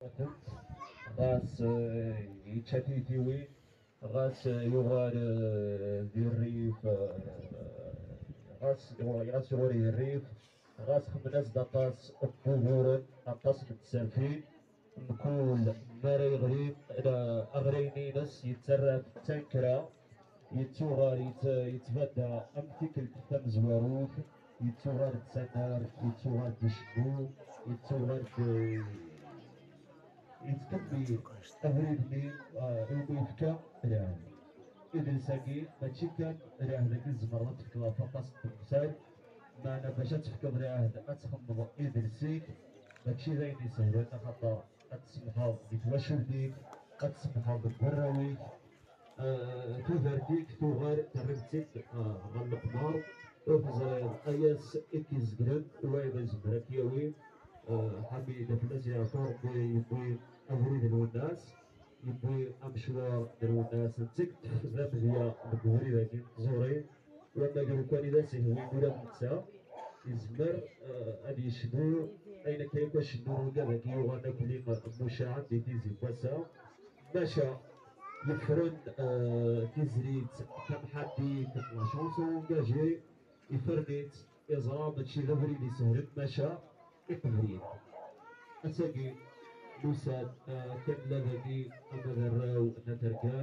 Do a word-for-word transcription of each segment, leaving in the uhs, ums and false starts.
Ɣas eh, yečča tiytiwin, ɣas eh, yuɣal eh, di rrif, eh, ɣas ɣas yuɣal di rrif, ɣas xemmen-as-d aṭas n wuguren, aṭas n tserfin, mkul mi ara yeɣli, eh, aɣlayen-ines yettarra-t d tankra, yettuɣal yett- yettbadda am tikkelt tamezwarut, yettuɣal d tanar, yettuɣal d ucennu, yettuɣal d yettkemmil abrid-nni ah, iwumi yefka lɛehd. Idles-agi mačči kan lɛehd-agi tzemreḍ ad tefkeḍ ɣef waṭas n temsal, meɛna bac ad tefkeḍ lɛehd ad txemmeḍ idles-ik, mačči d ayen isehlen, axaṭer ad tsemḥeḍ di twacult-ik, ad tsemḥeḍ deg warraw-ik, eh, tudert-ik tuɣal terriḍ-tt-id eh, ɣer leqmer, ur teẓriḍ ayas i k-izeglen, wayeḍ izmer ad k-yawi. Eh, Ḥamid, fell-as yeɛfu Rebbi, yewwi abrid n Lwennas, yewwi amecwar n Lwennas, netteg d amedya deg ubrid-agi n tẓuri, wama d lukan i d as-ihwin ula d netta, yezmer eh, ad yecnu ayen akka yakk acennun wigad-agi yuɣalen akk d imucaɛen di tizi n wass-a. Maca yefren eh, tizlit tamḥaddit, la chanson engagée, yefren-itt, yeẓra mačči d abrid isehlen, maca iqbel-it. Ass-agi nusa-d eh, kan la dagi, ama d arraw n At Rkan,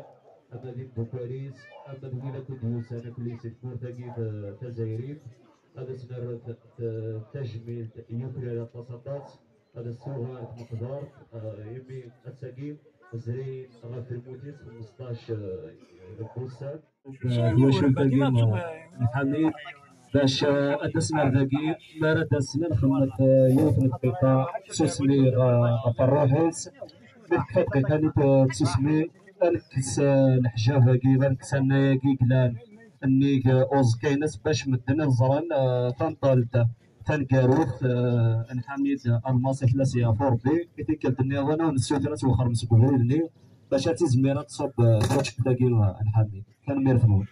ama d imdukkal-is, ama d wid akk i d-yusan akk-nni si tmurt-agi t- tazzayrit, ad as-nerr t- t- tajmilt yuklal aṭas aṭas, ad as-tuɣal tmeqdart eh, imi ass-agi zrin ɣef lmut-is xmesṭac eh, n wussan. Twacult-agi n Ḥamid bac eh, ad d-asen ar dagi, mi ara d-asen ad nxemmet eh, yiwet n dqiqa tsusmi ɣ- ɣef ṛṛuḥ-is. Mi tekfa dqiqa-nni n tsusmi, ad nekkes eh, leḥjab-agi, ad nekkes annay-agi yellan nnig eh, uẓekka-ines bac medden ad ẓren eh, tanṭalt taneggarut eh, n Ḥamid Almas, ak la s-yeɛfu Rebbi. I tikkelt nniḍen ad nessuter ad twexxrem seg ubrid-nni bac ad tizmir ad tṣubb eh, twacult-agi eh, n Ḥamid. Tanemmirt-nwen.